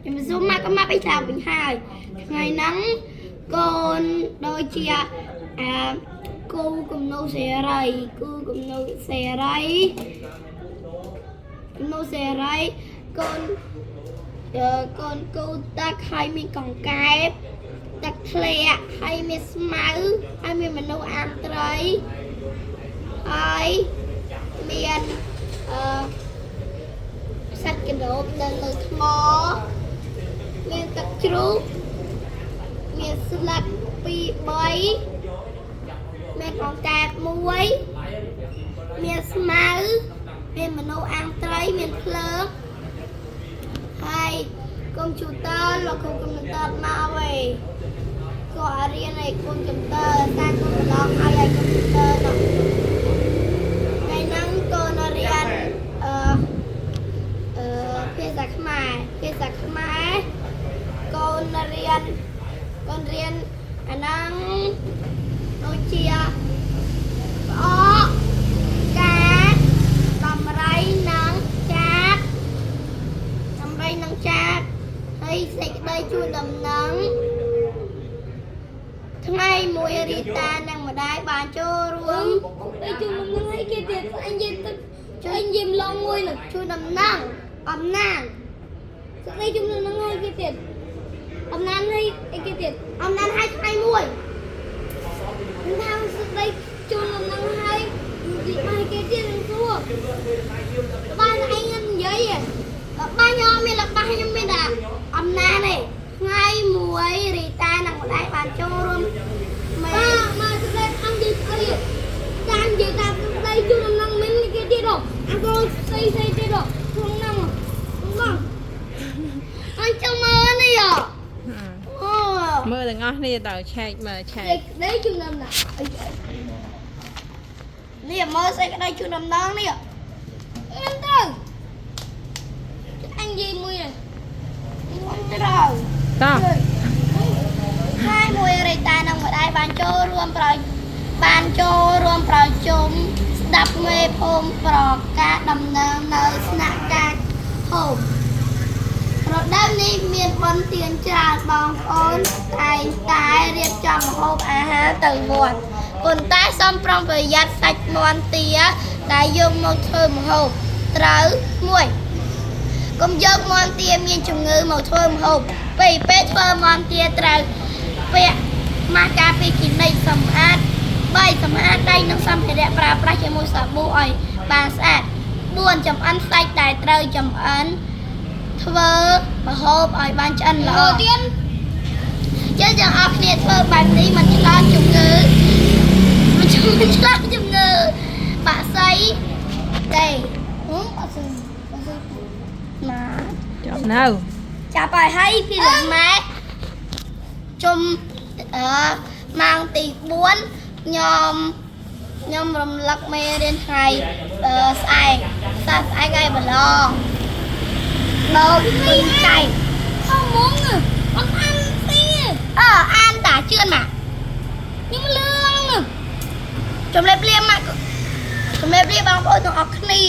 ខ្ញុំសួរម៉ាក់ក៏ម៉ាក់ไปឆ្លាវិញហើយថ្ងៃហ្នឹងកូនដូចជាអាគូគំនូសេរីគូគំនូសេរីគំនូសេរីកូនអឺកូនគូទឹកហើយមានកង្កែបទឹកធ្លាក់ហើយមានស្មៅហើយមានមនុស្សអាមត្រីហើយមានអឺសត្វកណ្ដូបនៅលើថ្ម មានទឹកជ្រូកមានស្លឹក2 3មានកង្កែបមួយមានស្មៅមានមនុស្សអាំងត្រីមានភ្លើងហើយកុំព្យូទ័រលោកគ្រូកុំព្យូទ័រមកវិញគាត់រៀនឲ្យកុំព្យូទ័រតែកុំប្រឡងឲ្យកុំព្យូទ័រនោះថ្ងៃហ្នឹងកូនរៀនអឺអឺភាសាខ្មែរភាសាខ្មែរ កូនរៀនកូនរៀនអាហ្នឹងដូចជាផ្អកកាដំរីនិងចាបដំរីនិងចាបហើយសេចក្តីជួនដំណឹងថ្ងៃមួយរីតានិងម្ដាយបានចូលរួម ទៅជុំនឹងឲ្យគេទៀតអញនិយាយទឹកជួយនិយាយម្លងមួយនឹង ជួយដំណឹងអំណាង ស្ដីជុំនឹងឲ្យគេទៀតអំណានឲ្យអីគេទៀត អំណាងឲ្យថ្ងៃមួយ មិនថាស្ដីជុំនឹងឲ្យនិយាយឲ្យគេទៀតនឹងសួរ បានឯងនិយាយរបស់ខ្ញុំមានរបស់ខ្ញុំមានតែអំណាងទេថ្ងៃមួយរីតានិងម្ដាយបានចូលរួមមេ បាទមកស្ដីអញនិយាយស្អីតាមនិយាយតាមស្ដីជុំនឹងមិនគេទៀតហ៎អញក៏ស្ដីស្ដីទៀតហ៎ក្នុងហ្នឹងបង អញចង់មើលនេះអូ មើលទាំងអស់គ្នាទៅឆែកមើលឆែក ស្ដីជុំនឹងណា នេះមើលសេចក្តីជូនដំណងនេះ មិនត្រូវអញនិយាយមួយ មិនត្រូវ តោះ ថ្ងៃមួយរីតានិងម្ដាយបានចូលរួមប្របានចូលរួមប្រជុំស្ដាប់មេភូមិប្រកាសដំណឹងនៅស្នាក់ការភូមិរដូវនេះមានបុណ្យទានច្រើនបងប្អូនតែងតែរៀបចំម្ហូបអាហារទៅវត្តប៉ុន្តែសូមប្រុងប្រយ័ត្នសាច់មាន់ទាដែលយកមកធ្វើម្ហូបត្រូវមួយកុំយកមាន់ទាមានជំងឺមកធ្វើម្ហូបពីរពេលធ្វើមាន់ទាត្រូវពាក់ម៉ាស់ការពារគីនិកសម្អាត3សម្អាតដៃនិងសម្ភារៈប្រើប្រាស់ជាមួយសាប៊ូឲ្យបានស្អាត4ចំអិនសាច់ដែលត្រូវចំអិនធ្វើម្ហូបឲ្យបានឆ្អិនល្អ ទៀត យើងទាំងអស់គ្នាធ្វើបែបនេះមិនឆ្លងជំងឺមិនឆ្លងឆ្លងជំងឺបាក់សីទេហឹមបាក់សីបាក់សីណា ចប់នៅ ចាប់ហើយហើយពីរម៉ែជុំអឺម៉ោងទី4ខ្ញុំខ្ញុំរំលឹកមេរៀនថ្ងៃអឺស្អែកស្អែកស្អែកថ្ងៃប្រឡងដោកពីចៃ អត់ហ្មងអត់អានស្អី អឺអានតាជឿនមក ខ្ញុំលឿង ជំរាបលាម៉ាក់ជំរាបលាបងប្អូនទាំងអស់គ្នា